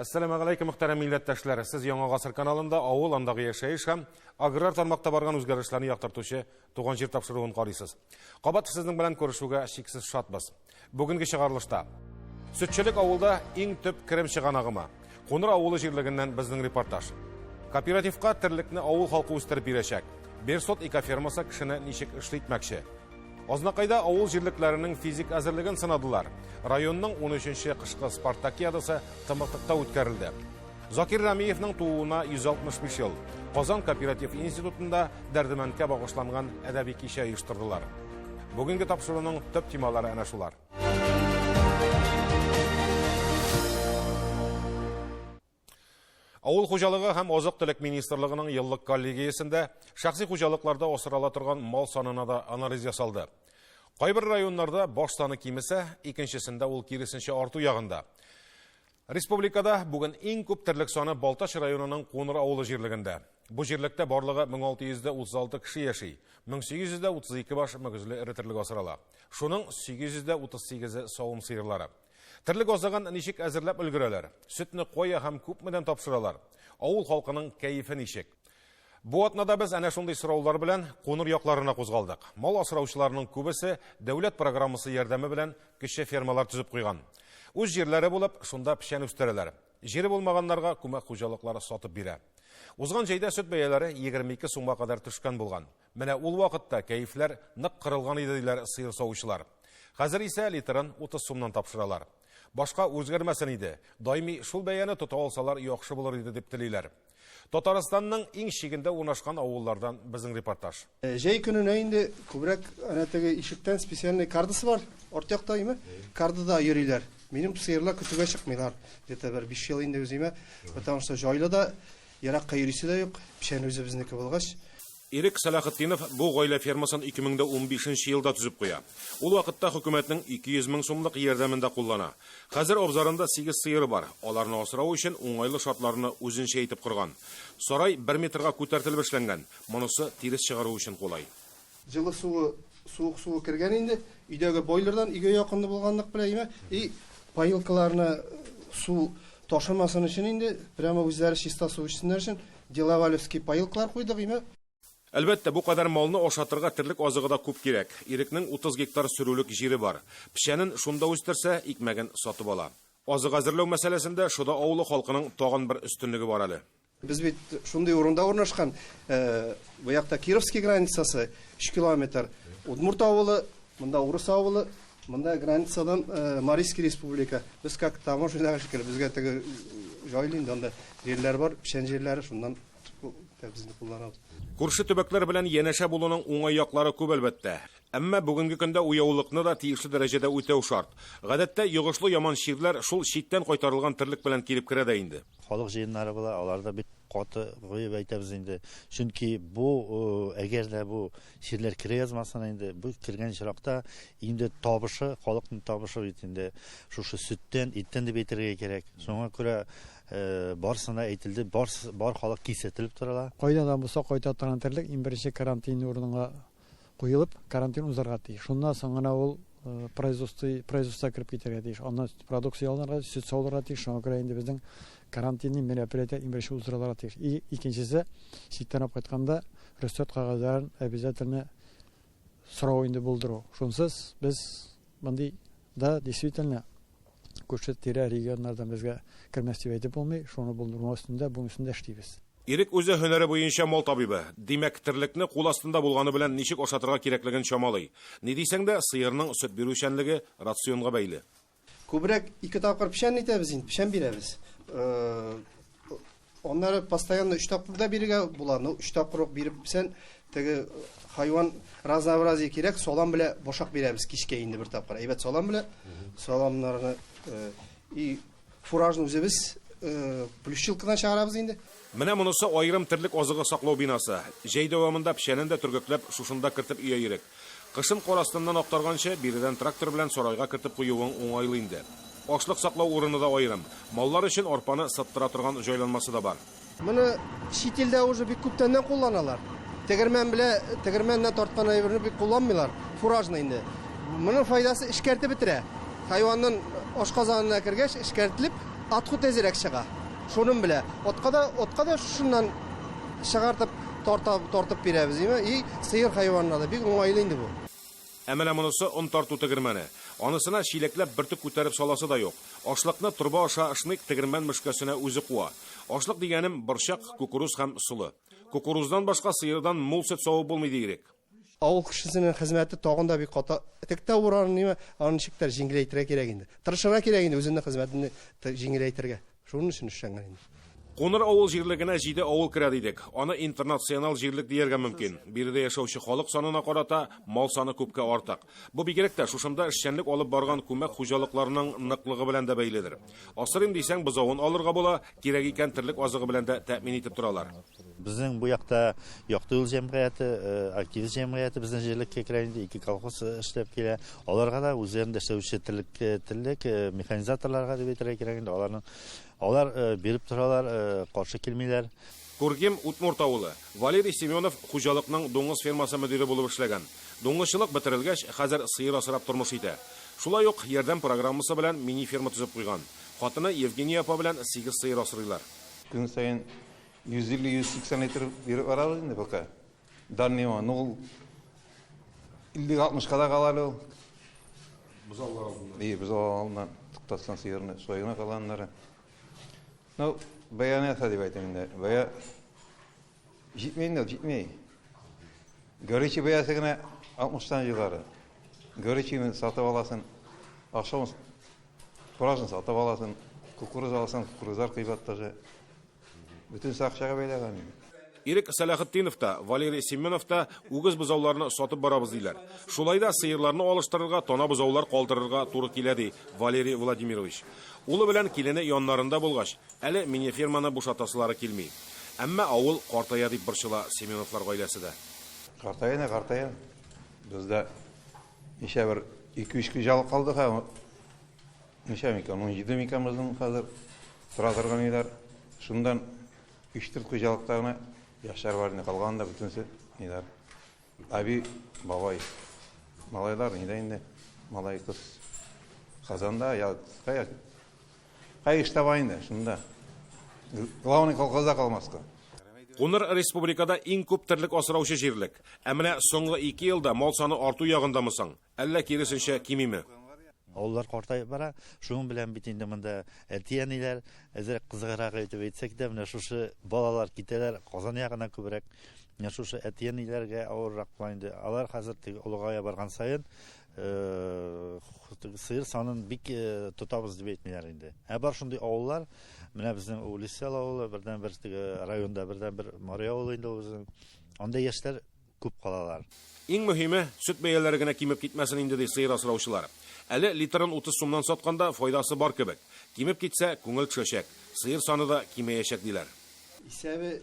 Әссәламәгаләйкем, мөхтәрәм милләттәшләр. Сез Яңа гасыр каналында авыл, андагы яшәеш һәм аграр тармакта барган үзгәрешләрне яктыртучы Туган җир тапшыруын карыйсыз. Кабат сезнең белән күрешүгә чиксез шатбыз. Бүгенге чыгарылышта сөтчелек авылда иң төп керем чыганагымы? Куныр авылы җирлегеннән безнең репортаж. Кооперативка терлекне авыл халкы үстереп бирәчәк. Берсот экофермасы кешене ничек эшле итмәкче? Азнакайда авыл җирлекләренең физик әзерлеген сынадылар. Районның 13-нче кышкы спартакиадасы Тымыктыкта үткәрелде. Закир Рәмиевның тууына 165 ел. Казан кооператив институтында Дәрдемәндкә багышланган әдәби кичә оештырдылар. Бүгенге тапшыруның төп темалары әнә шулар. Авыл хуҗалыгы һәм азык-төлек министрлыгының еллык коллегиясендә шәхси хуҗалыкларда асрала торган мал санына да анализ ясалды. Кайбер районнарда баш саны кимесә, икенчесендә ул киресенчә арту ягында. Республикада бүген иң күп терлек саны Балтач районының Куныр авылы җирлегендә. Бу җирлектә барлыгы 1636 кеше яши. 1832 баш мөгезле эре терлек асрала. Шуның 838-е савым сыерлары. Терлек азыгын ничек әзерләп өлгерәләр? Сөтне кая һәм күпмедән тапшыралар? Авыл халкының кәефе ничек? Бу атнада без әнә шундый сораулар белән Куныр якларына кузгалдык. Мал асраучыларның күбесе дәүләт программасы ярдәме белән кече фермалар төзеп куйган. Үз җирләре булып, шунда печән үстерәләр. Җире булмаганнарга күмәк хуҗалыклар сатып бирә. Узган җәйдә сөт бәяләре 22 сумга кадәр төшкән булган. Менә ул вакытта кәефләр нык кырылган иде, диләр сыер савучылар. Хәзер исә литрын 30 сумнан тапшыралар. Башка үзгәрмәсен иде, даими шул бәяне тота алсалар яхшы булыр иде дип телиләр. Татарстанның иң чигендә урнашкан авыллардан безнең репортаж. Җәй көненә инде күбрәк әнә теге ишектән специальный кардысы бар, арт якта име, кардыда йөриләр. Минем сыерлар көтүгә чыкмыйлар. Где-то бер 5 ел инде үземә, потому что җайлы да, еракка йөрисе дә юк, печән үзебезнеке булгач. Ирек Сәлахетдинов бу гаилә фермасын 2015 нче елда төзеп куя. Ул вакытта хөкүмәтнең 200 мең сумлык ярдәмен дә куллана. Хәзер абзарында сигез сыеры бар. Аларны асрау өчен уңайлы шартларны үзенчә итеп корган. Сарай бер метрга күтәртелеп эшләнгән. Монысы тирес чыгару өчен кулай. Җылы суы, суык суы кергән инде. Өйдәге бойлердан өйгә якынлы булганлык белән, име? И поилкаларны су ташымасын өчен инде, прямо үзләре чиста су эчсеннәр өчен, Делавалевский поилкалар куйдык, име? Әлбәттә, бу кадәр малны ашатырга терлек азыгы да күп кирәк. Ирекнең 30 гектар сөрүлек җире бар. Печәнен шунда үстерсә, икмәген сатып ала. Азык әзерләү мәсьәләсендә Шода авылы халкының тагын бер өстенлеге бар әле. Без бит шундый урында урнашкан, бу якта Кировский границасы 3 километр, Удмурт авылы, монда урыс авылы, монда границадан Марийский республика. Без как таможняга шикелле, безгә теге җайлы инде, анда җирләр бар, печән җирләре, шуннан безне кулланабыз. Күрше төбәкләр белән янәшә булуның уңай яклары күп, әлбәттә. Әмма бүгенге көндә уяулыкны да тиешле дәрәҗәдә үтәү шарт. Гадәттә, йогышлы яман чирләр шул читтән кайтарылган терлек белән килеп керә дә инде. Халык җыеннары була, аларда бик каты гыеп әйтәбез инде. Чөнки бу, әгәр дә бу чирләр керә язмасын инде, бу кергән очракта инде табышы, халыкның табышы бит инде шушы сөттән, иттән дип әйтергә кирәк. Шуңа күрә барысына әйтелде, бар халык кисәтелеп торыла. Кайдан да булса кайта торган терлек иң беренче карантин урынга куелып, карантин узарга тиеш. Шуннан соң гына ул производство, производствога кереп китәргә тиеш. Аннан продукция алынырга, сөт савылырга тиеш. Шуңа күрә инде безнең карантинный мероприятие иң беренче уздырылырга тиеш. И икенчесе, читтән алып кайтканда рөхсәт кәгазьләрен обязательно сорау инде булдыру. Шунсыз без мондый да действительно күрше тирә регионнардан безгә кермәс дип әйтеп булмый. Шуны булдырмау өстендә бүгенге көндә эшлибез. Ирек үзе һөнәре буенча мал табибы. Димәк, терлекне кул астында булганы белән ничек ашатырга кирәклеген чамалый. Ни дисәң дә, сыерның сөт бирүчәнлеге рационга бәйле. Күбрәк ике тапкыр печән итәбез инде, печән бирәбез. Аннары постоянно өч тапкыр да бирергә була. Ну, өч тапкыр ук биреп бетсәң, теге хайван разнообразие кирәк, салам белән башак бирәбез кичкә инде бер тапкыр. Әйбәт салам белән, саламнарны и фуражны үзебез плющилкадан чыгарабыз инде. Менә монысы аерым терлек азыгы саклау бинасы. Җәй дәвамында печәнен дә төргәкләп шушында кертеп өя Ирек. Кышын кар астыннан актарганчы, биредән трактор белән сарайга кертеп куюың уңайлы инде. Ашлык саклау урыны да аерым. Маллар өчен арпаны сыттыра торган җайланмасы да бар. Моны чит илдә уже бик күптәннән кулланалар. Тегермән белә, тегермәннән тарткан әйберне бик кулланмыйлар, фуражны инде. Моның файдасы эшкәртеп бетерә. Хайванның ашказанына кергәч, эшкәртелеп, отход әзерәк чыга. Шуның белә. Атка да, атка да шушыннан чыгартып тарта, тартып бирәбез, димә. И сыер хайванына да бик уңайлы инде бу. Ә менә монысы он тарту тегермәне. Анысына чиләкләп бөртек күтәреп саласы да юк. Ашлыкны торба аша шнык тегермән мөшкәсенә үзе куа. Ашлык дигәнем борчак, кукуруз һәм солы. Кукуруздан башка сыердан мул сөт савып булмый, ди Ирек. Авыл кешесенең хезмәте тагын да бик каты. Тектә уран ниме, аны ничектер җиңеләйтергә кирәк инде. Тырышырга кирәк инде үзеңнең хезмәтеңне җиңеләйтергә. Шуның өчен эшләнгән инде. Куныр авыл җирлегенә җиде авыл керә дидек. Аны интернационал җирлек дияргә мөмкин. Биредә яшәүче халык санына карата мал саны күпкә артык. Бу бигрәк тә шушында эшчәнлек алып барган күмәк хуҗалыкларның ныклыгы белән дә бәйледер. Асрыйм дисәң, бозавын алырга була, кирәк икән терлек азыгы белән дә тәэмин итеп торалар. Безнең бу якта Якты юл җәмгыяте, Активист җәмгыяте безнең җирлеккә керә инде, ике колхоз эшләп килә. Аларга да үзләрендә эшләүче терлек, терлек механизаторларга дип әйтергә кирәк инде, аларның алар биреп торалар, каршы килмиләр. Кургим, Удмурт авылы. Валерий Семенов хуҗалыкның дуңгыз фермасы мөдире булып эшләгән. Дуңгызчылык бетерелгәч, хәзер сыер асрап тормыш итә. Шулай ук Ярдәм программасы белән мини-ферма төзеп куйган. Хатыны Евгения апа белән сигез сыер асрыйлар. Көн саен 150-180 литр биреп барабыз инде пока. Данный момент. Ну, ул 50-60 ка да кала әле ул. Бозаулар алдыннан. И, бозаулар алдыннан туктатсаң сыерны, шулай гына кала аннары. Ну, бәя нәрсә дип әйтим инде. Бәя җитми инде, җитми. Горючий бәясе генә 60-тан югары. Горючийны сатып аласың, акча фуражын сатып аласың, кукуруз аласың, кукурузлар кыйбат тоже. Бөтенесе акчага бәйләгән инде. Ирек Сәләхетдинов та, Валерий Семенов та үгез бозауларны сатып барабыз диләр. Шулай да сыерларны алыштырырга, тана бозаулар калдырырга туры килә, ди Валерий Владимирович. Улы белән килене яннарында булгач, әле мини-ферманы бушатасылары килми. Әмма авыл картая дип борчыла Семеновлар гаиләсе дә. Картая не картая. Бездә ничә бер 2-3 хуҗалык калды һәм ничә микән, 17 микән безнең хәзер тора торган өйләр. Шуннан 3-4 хуҗалыкта гына яшьләр бар инде, калганы да бөтенесе ниләр. Әби, бабай, малайлар нидә инде, малай, кыз. Казанда, я, кая, кая эш таба инде, шунда. Главный колхозда калмаска. Куныр республикада иң күп терлек асраучы җирлек. Ә менә соңгы 2 елда мал саны арту ягындамы соң? Әллә киресенчә кимиме? Авыллар картаеп бара. Шуның белән бит инде монда әти-әниләр әзрәк кызыграк итеп әйтсәк тә, менә шушы балалар китәләр Казан ягына күбрәк. Менә шушы әти-әниләргә авыррак була инде. Алар хәзер теге олыгая барган саен сыер санын бик тотабыз дип әйтмиләр инде. Ә бар шундый авыллар, менә безнең Улисел авылы, бердән-бер теге районда бердән-бер Мари авылы инде ул безнең. Анда яшьләр күп калалар. Иң мөһиме, сөт бәяләре генә кимеп китмәсен инде, ди сыер асраучылар. Әле литрын 30 сумнан сатканда файдасы бар кебек. Кимеп китсә, күңел төшәчәк, сыер саны да кимәячәк, диләр. Исәбе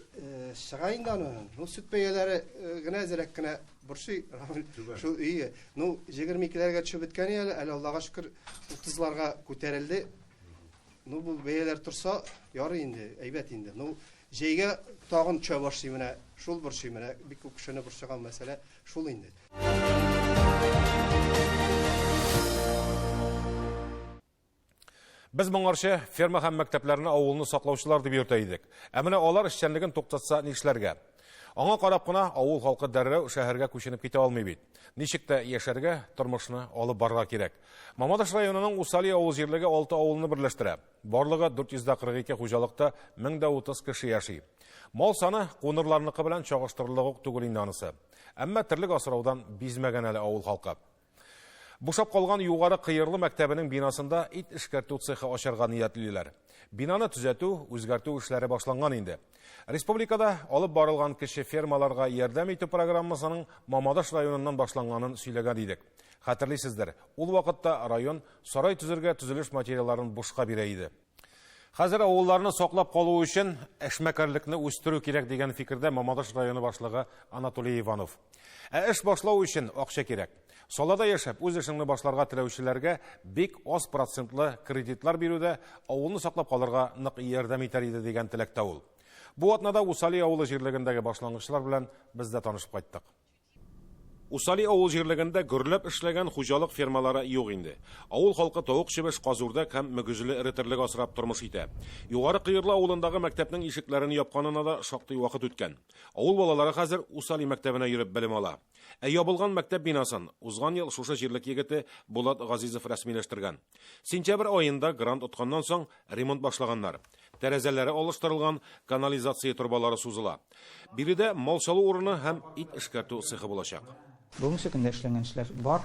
чыга инде аның. Ну, сөт бәяләре генә әзрәк кенә борчый, Рамил. Шул өе. Ну, 22-ләргә төшеп беткән әле, әле Аллага шөкер, 30-ларга күтәрелде. Ну, бу бәяләр торса, ярый инде, әйбәт инде. Ну, җәйгә тагын төшә башлый менә, шул борчый менә, бик күп кешене борчыган мәсьәлә шул инде. Без моңарчы ферма һәм мәктәпләрне авылны саклаучылар дип йөртә идек. Ә менә алар эшчәнлеген туктатса нишләргә? Аңа карап кына авыл халкы дәррәү шәһәргә күченеп китә алмый бит. Ничек тә яшәргә, тормышны алып барырга кирәк. Мамадыш районының Усали авыл җирлеге 6 авылны берләштерә. Барлыгы 442 хуҗалыкта 1030 кеше яши. Мал саны кунырларныкы белән чагыштырырлык ук түгел инде анысы. Әмма терлек асраудан бизмәгән әле авыл халкы. Бушап калган Югары Кыерлы мәктәбенең бинасында ит эшкәртү цехы ачарга ниятлиләр. Бинаны төзәтү, үзгәртү эшләре башланган инде. Республикада алып барылган кече фермаларга ярдәм итү программасының Мамадыш районыннан башланганын сөйләгән идек. Хәтерлисездер, ул вакытта район сарай төзергә төзелеш материалларын бушка бирә иде. Хәзер авылларны саклап калу өчен эшмәкәрлекне үстерү кирәк дигән фикердә Мамадыш районы башлыгы Анатолий Иванов. Ә эш башлау өчен акча кирәк. Салада яшәп, үз эшеңне башларга теләүчеләргә бик аз процентлы кредитлар бирү дә авылны саклап калырга нык ярдәм итәр иде дигән теләктә ул. Бу атнада Усали авылы җирлегендәге башлангычлар белән без дә танышып кайттык. Усали авыл җирлегендә гөрләп эшләгән хуҗалык фермалары юк инде. Авыл халкы тавык, чебеш, каз-үрдәк һәм мөгезле эре терлек асрап тормыш итә. Югары Кыерлы авылындагы мәктәпнең ишекләрен япканына да шактый вакыт үткән. Авыл балалары хәзер Усали мәктәбенә йөреп белем ала. Ә ябылган мәктәп бинасын узган ел шушы җирлек егете Булат Газизов рәсмиләштергән. Сентябрь аенда грант отканнан соң ремонт башлаганнар. Тәрәзәләре алыштырылган, канализация торбалары сузыла. Биредә мал салу урыны һәм ит эшкәртү цехы булачак. Бүгенге көндә эшләнгән эшләр бар,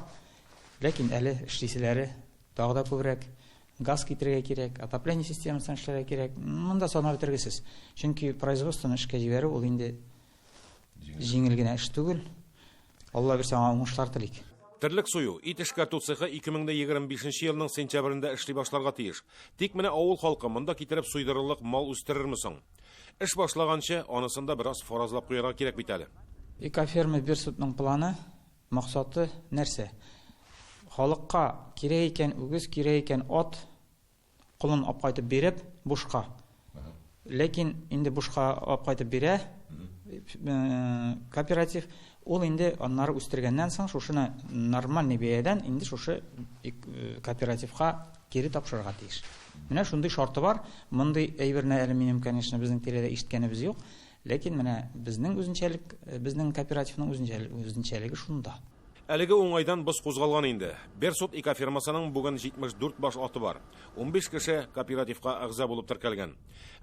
ләкин әле эшлиселәре тагы да күбрәк. Газ китерергә кирәк, отопление системасын эшләргә кирәк. Монда санап бетергесез. Чөнки производствоны эшкә җибәрү ул инде җиңел генә эш түгел. Алла бирсә, аңа уңышлар телик. Терлек сую, ит эшкәртү цехы 2025 елның сентябрендә эшли башларга тиеш. Тик менә авыл халкы монда китереп суйдырырлык мал үстерерме соң? Эш башлаганчы, анысын да бераз фаразлап куярга кирәк бит әле. Экоферма Берсутның планы, максаты нәрсә? Халыкка кирәк икән үгез, кирәк икән ат, колын алып кайтып биреп, бушка. Ләкин инде бушка алып кайтып бирә кооператив, ул инде аннары үстергәннән соң шушыны нормальный бәядән инде шушы кооперативка кире тапшырырга тиеш. Менә шундый шарты бар. Мондый әйберне әле минем, конечно, безнең тирәдә ишеткәнебез юк. Ләкин менә безнең үзенчәлек, безнең кооперативның үзенчәлеге шунда. Әлеге уңайдан боз кузгалган инде. Берсут экофермасының бүген 74 баш аты бар. 15 кеше кооперативка әгъза булып теркәлгән.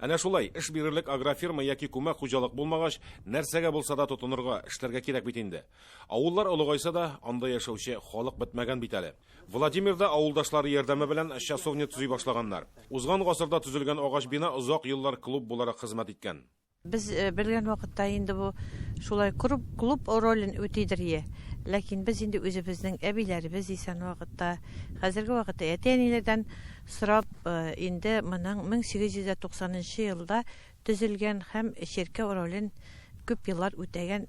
Әнә шулай, эш бирерлек агрофирма яки күмәк хуҗалык булмагач, нәрсәгә булса да тотынырга, эшләргә кирәк бит инде. Авыллар олыгайса да, анда яшәүче халык бетмәгән бит әле. Владимирда авылдашлары ярдәме белән часовня төзи башлаганнар. Узган гасырда төзелгән агач бина озак еллар клуб буларак хезмәт иткән. Без белгән вакытта инде бу шулай клуб ролен үтидер е. Ләкин без инде үзебезнең әбиләребез исән вакытта, хәзерге вакытта әти-әниләрдән сорап, инде моның 1890 елда төзелгән һәм чиркәү ролен күп еллар үтәгән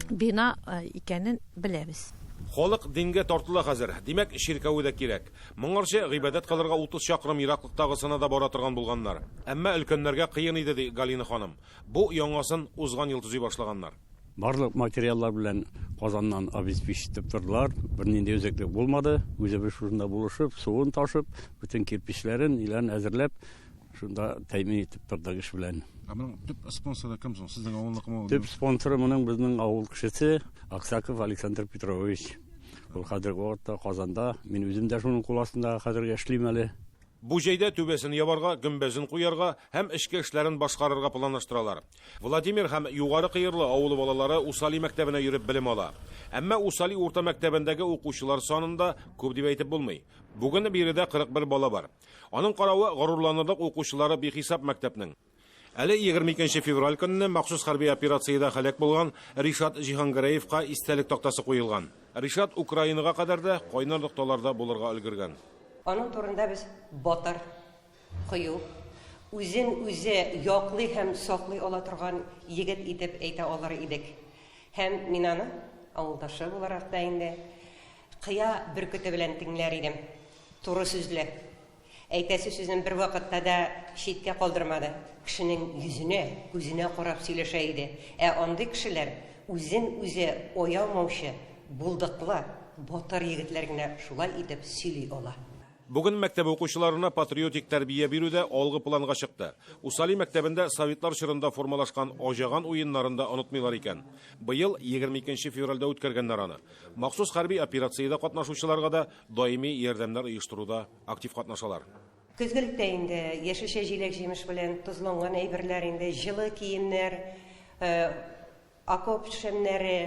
бина икәнен беләбез. Халык дингә тартыла хәзер. Димәк, чиркәве дә кирәк. Моңарчы гыйбадәт кылырга 30 чакрым ераклыктагысына да бара торган булганнар. Әмма өлкәннәргә кыен иде, ди Галина ханым. Бу яңасын узган ел төзи башлаганнар. Барлык материаллар белән Казаннан обеспечить итеп тордылар. Бернинди өзеклек булмады. Үзебез шунда булышып, суын ташып, бөтен кирпичләрен, ниләрен әзерләп, шунда тәэмин итеп тордык эш белән. Ә моның төп спонсоры кем соң? Сезнең авылныкымы? Төп спонсоры моның безнең авыл кешесе Аксаков Александр Петрович. Ул хәзерге вакытта Казанда. Мин үзем дә шуның кул астында хәзергә эшлим әле. Бу җәйдә түбәсен ябарга, гөмбәзен куярга һәм эчке эшләрен башкарырга планлаштыралар. Владимир һәм Югары Кыерлы авылы балалары Усали мәктәбенә йөреп белем ала. Әмма Усали урта мәктәбендәге укучылар санын да күп дип әйтеп булмый. Бүген биредә 41 бала бар. Аның каравы горурланырлык укучылары бихисап мәктәпнең. Әле 22 февраль көнне махсус хәрби операциядә һәлак булган Ришат Җиһангәрәевка истәлек тактасы куелган. Ришат Украинага кадәр дә кайнар нокталарда булырга өлгергән. Аның турында без батыр, кыю, үзен үзе яклый һәм саклый ала торган егет итеп әйтә алыр идек. Һәм мин аны авылдашы буларак та инде кыя бөркете белән тиңләр идем. Туры сүзле. Әйтәсе сүзен бер вакытта да читкә калдырмады. Кешенең йөзенә, күзенә карап сөйләшә иде. Ә андый кешеләр үзен үзе аямаучы, булдыклы, батыр егетләр генә шулай итеп сөйли ала. Бүген мәктәп укучыларына патриотик тәрбия бирү дә алгы планга чыкты. Усали мәктәбендә советлар чорында формалашкан аҗаган уеннарын да онытмыйлар икән. Быел 22 февральдә үткәргәннәр аны. Махсус хәрби операциядә катнашучыларга да даими ярдәмнәр оештыруда актив катнашалар. Көзгелектә инде яшелчә җиләк-җимеш белән тозланган әйберләр инде, җылы киемнәр, окоп шәмнәре,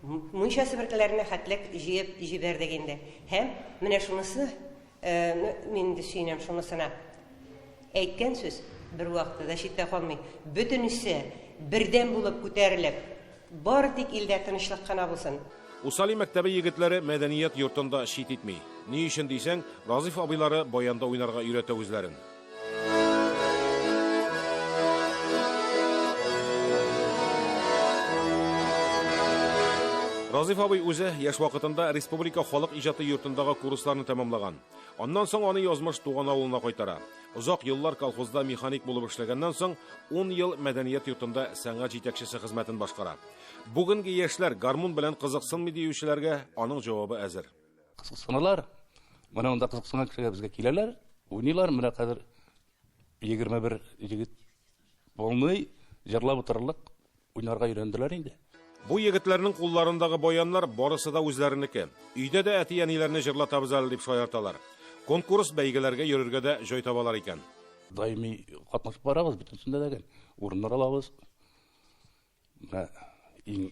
мунча себеркеләренә хәтлек җыеп җибәрдек инде. Һәм менә шунысы, мин инде сөенәм шунысына. Әйткән сүз бер вакытта да читтә калмый. Бөтенесе бердәм булып күтәрелеп, бары тик илдә тынычлык кына булсын. Усали мәктәбе егетләре мәдәният йортында чит итми. Ни өчен дисәң, Разиф абыйлары баянда уйнарга өйрәтә үзләрен. Разиф абый үзе яшь вакытында Республика халык иҗаты йортындагы курсларны тәмамлаган. Аннан соң аны язмыш туган авылына кайтара. Озак еллар колхозда механик булып эшләгәннән соң, 10 ел мәдәният йортында сәнгать җитәкчесе хезмәтен башкара. Бүгенге яшьләр гармун белән кызыксынмый диючеләргә аның җавабы әзер. Кызыксыналар. Менә монда кызыксынган кешеләр безгә киләләр, уйныйлар. Менә хәзер 21 егет полный җырлап утырырлык уйнарга өйрәнделәр инде. Бу егетләрнең кулларындагы баяннар барысы да үзләренеке. Өйдә дә әти-әниләрне җырлатабыз әле дип шаярталар. Конкурс бәйгеләргә йөрергә дә җай табалар икән. Даими катнашып барабыз, бөтенесендә дә гел урыннар алабыз. Менә иң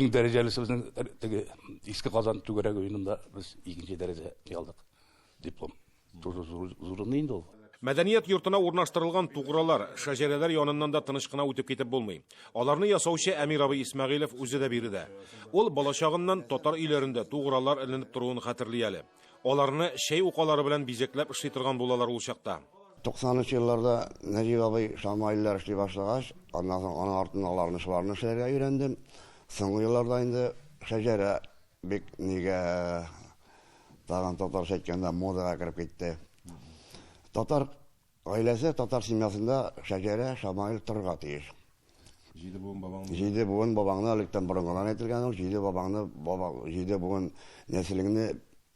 иң дәрәҗәлесе безнең теге Иске Казан түгәрәк уенында без икенче дәрәҗә алдык. Диплом. Тоже зур инде ул. Мәдәният йортына урнаштырылган тугралар, шәҗәрәләр яныннан да тыныч кына үтеп китеп булмый. Аларны ясаучы Әмир абый Исмәгыйлев үзе дә биредә. Ул балачагыннан татар өйләрендә тугралар эленеп торуын хәтерли әле. Аларны чәй укалары белән бизәкләп эшли торган булалар ул чакта. 90 елларда Нәҗип абый шамаилләр эшли башлагач, аннан соң аның артыннан аларны шуларны эшләргә өйрәндем. Соңгы елларда инде шәҗәрә бик нигә тагын татарча әйткәндә модага кереп китте. Татар гаиләсе, татар семьясында шәҗәрә, шамаил торырга тиеш. Җиде буын бабаңны. Җиде буын бабаңны электән борынгыдан әйтелгән ул, җиде бабаңны, баба, җиде буын нәселеңне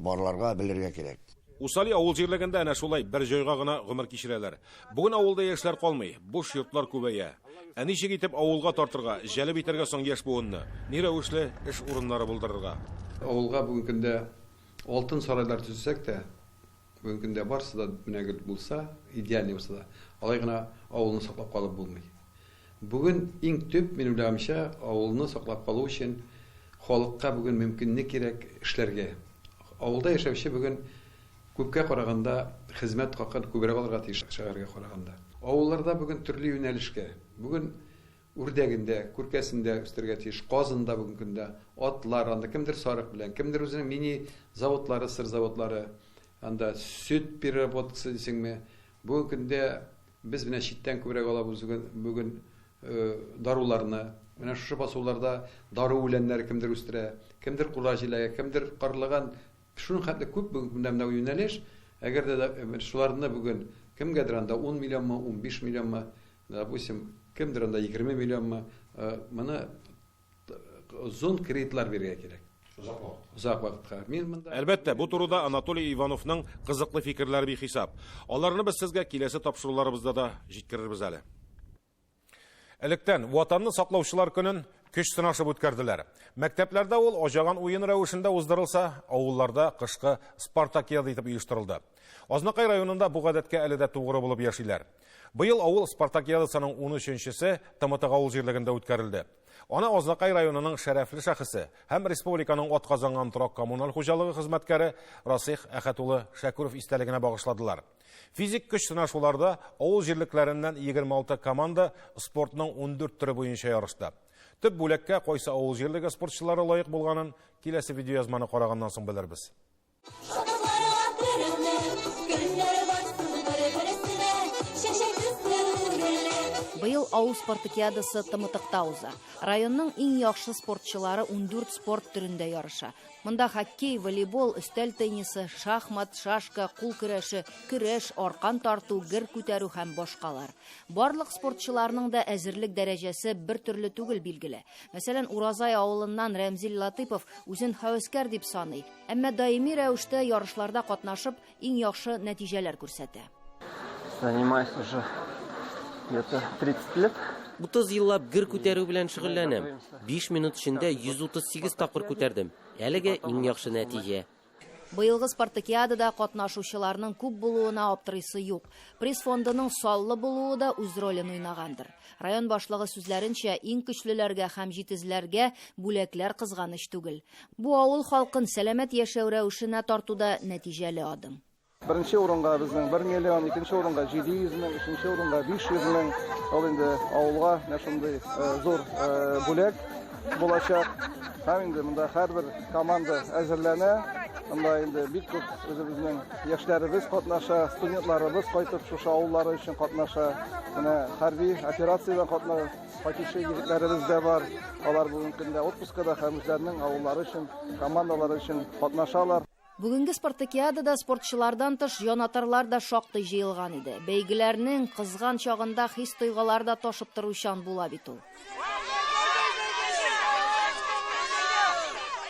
барларга, белергә кирәк. Усали авыл җирлегендә әнә шулай бер җайга гына гомер кичерәләр. Бүген авылда яшьләр калмый, буш йортлар күбәя. Ә ничек итеп авылга тартырга, җәлеп итәргә соң яшь буынны? Ни рәвешле эш урыннары булдырырга? Авылга бүгенге көндә алтын сарайлар төзесәк тә, бүгенге көндә барысы да менә гел булса, идеальный булса да, алай гына авылны саклап калып булмый. Бүген иң төп, мин уйлаганча, авылны саклап калу өчен халыкка бүген мөмкинлек кирәк эшләргә. Авылда яшәүче бүген күпкә караганда хезмәт хакын күбрәк алырга тиеш шәһәргә караганда. Авылларда бүген төрле юнәлешкә, бүген үрдәгендә, күркәсендә үстерергә тиеш, казында бүгенге көндә, атлар, анда кемдер сарык белән, кемдер үзенең мини заводлары, сыр заводлары, анда сөт переработкасы дисеңме. Бүгенге көндә без менә читтән күбрәк алабыз бүген даруларны. Менә шушы басуларда дару үләннәре кемдер үстерә, кемдер кура җиләге, кемдер карлыган. Шуның хәтле күп бүген менә юнәлеш. Әгәр дә шуларны бүген кемгәдер анда 10 миллионмы, 15 миллионмы, допустим, кемдер анда 20 миллионмы, моны озын кредитлар бирергә кирәк. Озак вакытка. Мин монда Әлбәттә, бу турыда Анатолий Ивановның кызыклы фикерләре бихисап. Аларны без сезгә киләсе тапшыруларыбызда да җиткерербез әле. Электән Ватанны саклаучылар көнен көч сынашып үткәрделәр. Мәктәпләрдә ул аҗаган уен рәвешендә уздырылса, авылларда кышкы спартакиада итеп оештырылды. Азнакай районында бу гадәткә әле дә тугры булып яшиләр. Быел авыл спартакиадасының 13-нчесе Тымытык авыл җирлегендә үткәрелде. Аны Азнакай районының шәрәфле шәхесе һәм республиканың атказанган торак коммуналь хуҗалыгы хезмәткәре Расих Әхәт улы Шәкүров истәлегенә багышладылар. Физик көч сынашуларда авыл җирлекләреннән 26 команда спортның 14 төре буенча ярышты. Төп бүләккә кайсы авыл җирлеге спортчылары лаек булганын киләсе видеоязманы караганнан соң белербез. Быел авыл спартакиадасы Тымытыкта уза. Районның иң яхшы спортчылары 14 спорт төрендә ярыша. Монда хоккей, волейбол, өстәл теннисы, шахмат, шашка, кул көрәше, көрәш, аркан тарту, гер күтәрү һәм башкалар. Барлык спортчыларның да әзерлек дәрәҗәсе бер төрле түгел билгеле. Мәсәлән, Уразай авылыннан Рәмзил Латыпов үзен һәвәскәр дип саный. Әмма даими рәвештә ярышларда катнашып, иң яхшы нәтиҗәләр күрсәтә. Занимаюсь уже где-то 30 лет. 30 еллап гер күтәрү белән шөгыльләнәм. 5 минут эчендә 138 тапкыр күтәрдем. Әлегә иң яхшы нәтиҗә. Быелгы спартакиадада катнашучыларның күп булуына аптырыйсы юк. Приз фондының саллы булуы да үз ролен уйнагандыр. Район башлыгы сүзләренчә, иң көчлеләргә һәм җитезләргә бүләкләр кызганыч түгел. Бу авыл халкын сәламәт яшәү рәвешенә тартуда нәтиҗәле адым. Беренче урынга безнең 1 миллион, икенче урынга 700 мең, өченче урынга 500 мең. Ул инде авылга менә шундый зур бүләк булачак. Һәм инде монда һәрбер команда әзерләнә. Анда инде бик күп үзебезнең яшьләребез катнаша, студентларыбыз кайтып шушы авыллары өчен катнаша. Менә хәрби операциядән кайтучы егетләребез дә бар. Алар бүгенге көндә отпускада һәм үзләренең авыллары өчен, командалары өчен катнашалар. Бүгенге спартакиадада спортчылардан тыш җанатарлар да шактый җыелган иде. Бәйгеләрнең кызган чагында хис-тойгылар да ташып торучан була бит ул.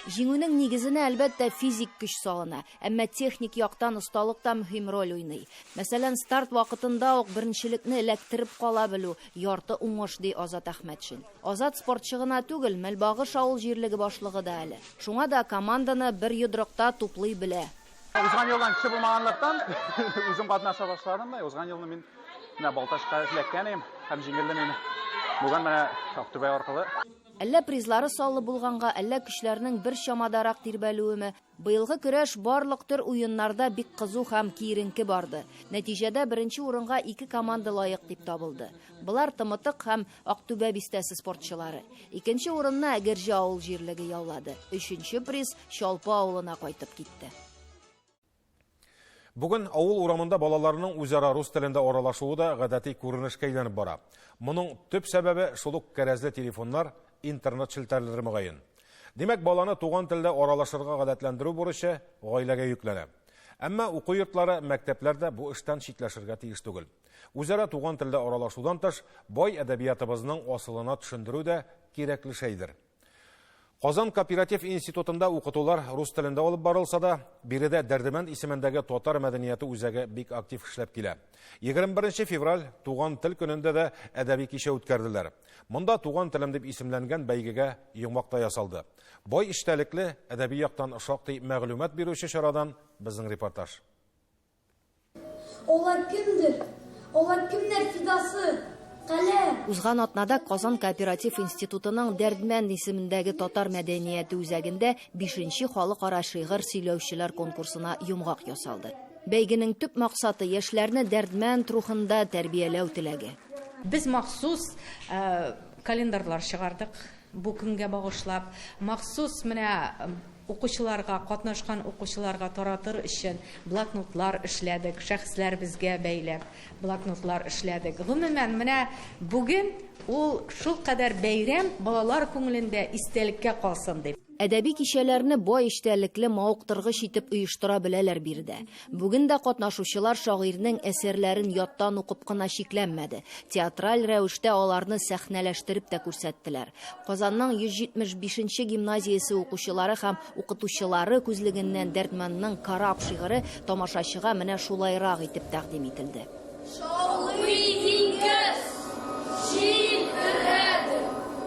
Җиңүнең нигезенә, әлбәттә, физик көч салына, әмма техник яктан осталык та мөһим роль уйный. Мәсәлән, старт вакытында ук беренчелекне эләктереп кала белү, ярты уңыш, ди Азат Әхмәтшин. Азат спортчы гына түгел, Мәлбагыш авыл җирлеге башлыгы да әле. Шуңа да команданы бер йодрыкта туплый белә. Узган елдан кеше булмаганлыктан, үзем катнаша башладым да. Узган елны мин менә Балтачка эләккән идем һәм җиңелдем инде. Бүген менә Актүбә аркылы. Әллә призлары саллы булганга, әллә көчләрнең бер чамадарак тирбәлүеме, быелгы көрәш барлык төр уеннарда бик кызу һәм киеренке барды. Нәтиҗәдә беренче урынга ике команда лаек дип табылды. Болар Тымытык һәм Актүбә бистәсе спортчылары. Икенче урынны Әгерҗе авыл җирлеге яулады. Өченче приз Чалпы авылына кайтып китте. Бүген авыл урамында балаларның үзара рус телендә аралашуы да гадәти күренешкә әйләнеп бара. Моның төп сәбәбе шул ук кәрәзле телефоннар, интернет челтәрләре мөгаен. Димәк, баланы туган телдә аралашырга гадәтләндерү бурычы гаиләгә йөкләнә. Әмма уку йортлары, мәктәпләр дә бу эштән читләшергә тиеш түгел. Үзара туган телдә аралашудан тыш, бай әдәбиятыбызның асылына төшендерү дә кирәкле шәйдер. Казан кооператив институтында укытулар рус телендә алып барылса да, биредә Дәрдемәнд исемендәге татар мәдәнияте үзәге бик актив эшләп килә. 21 февраль Туган тел көнендә дә әдәби кичә үткәрделәр. Монда Туган телем дип исемләнгән бәйгегә йомгак та ясалды. Бай эчтәлекле, әдәби яктан шактый мәгълүмат бирүче чарадан безнең репортаж. Алар кемдер? Алар кемнәр фидасы? Каләм! Узган атнада Казан кооператив институтының Дәрдмәнд исемендәге татар мәдәнияте үзәгендә бишенче халыкара шигырь сөйләүчеләр конкурсына йомгак ясалды. Бәйгенең төп максаты, яшьләрне Дәрдмәнд рухында тәрбияләү теләге. Без махсус календарьлар чыгардык бу көнгә багышлап. Махсус менә укучыларга, катнашкан укучыларга таратыр өчен блокнотлар эшләдек, шәхесләребезгә бәйләп блокнотлар эшләдек. Гомумән, менә бүген ул шулкадәр бәйрәм балалар күңелендә истәлеккә калсын дип. Әдәби кичәләрне бай эчтәлекле, мавыктыргыч итеп оештыра беләләр биредә. Бүген дә катнашучылар шагыйрьнең әсәрләрен яттан укып кына чикләнмәде. Театраль рәвештә аларны сәхнәләштереп тә күрсәттеләр. Казанның 175 нче гимназиясе укучылары һәм укытучылары күзлегеннән Дәрдмәнднең Кораб шигыре тамашачыга менә шулайрак итеп тәкъдим ителде. Шаулый диңгез, җил өрәдер,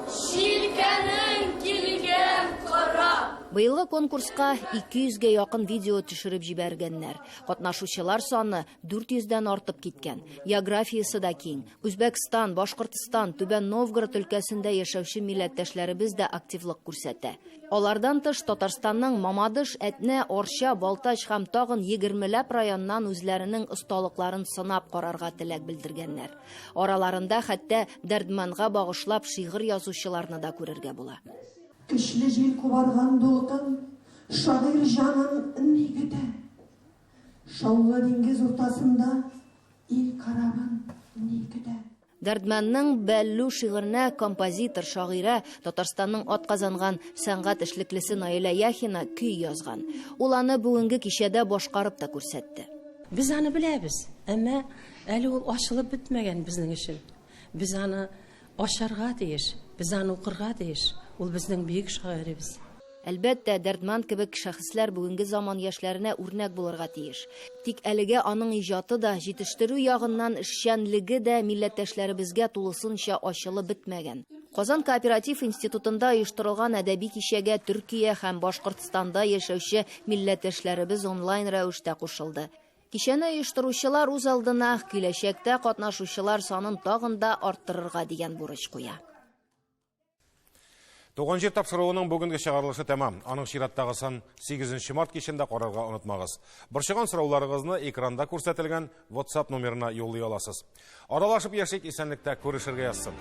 җилкәнең килгән кораб. Быелгы конкурска 200 гә якын видео төшереп җибәргәннәр. Катнашучылар саны 400 дән артып киткән. Географиясе дә киң. Үзбәкстан, Башкортстан, Түбән Новгород өлкәсендә яшәүче милләттәшләребез дә активлык күрсәтә. Алардан тыш, Татарстанның Мамадыш, Әтнә, Арча, Балтач һәм тагын егермеләп районнан үзләренең осталыкларын сынап карарга теләк белдергәннәр. Араларында хәтта Дәрдманга багышлап шигырь язучыларны да күрергә була. Көчле җил кубарган дулкын, шагыйрь җанын ни көтә? Шаулы диңгез уртасында ил корабын ни көтә? Дәрдмәнднең Бәллү шигыренә композитор, шагыйрә, Татарстанның атказанган сәнгать эшлеклесе Наилә Яхина көй язган. Ул аны бүгенге кичәдә башкарып та күрсәтте. Без аны беләбез, әмма әле ул ачылып бетмәгән безнең өчен. Без аны ачарга тиеш, без аны укырга тиеш. Ул безнең бөек шагыйребез. Әлбәттә, Дәрдмәнд кебек шәхесләр бүгенге заман яшьләренә үрнәк булырга тиеш. Тик әлегә аның иҗаты да, җитештерү ягыннан эшчәнлеге дә милләттәшләребезгә тулысынча ачылып бетмәгән. Казан кооператив институтында оештырылган әдәби кичәгә Төркия һәм Башкортстанда яшәүче милләттәшләребез онлайн рәвештә кушылды. Кичәне оештыручылар үз алдына киләчәктә катнашучылар санын тагын да арттырырга дигән бурыч куя. Туган җир тапшыруының бүгенге чыгарылышы тәмам. Аның чираттагысын 8 март кичендә карарга онытмагыз. Борчыган сорауларыгызны экранда күрсәтелгән WhatsApp номерына юллый аласыз. Аралашып яшик, исәнлектә күрешергә язсын.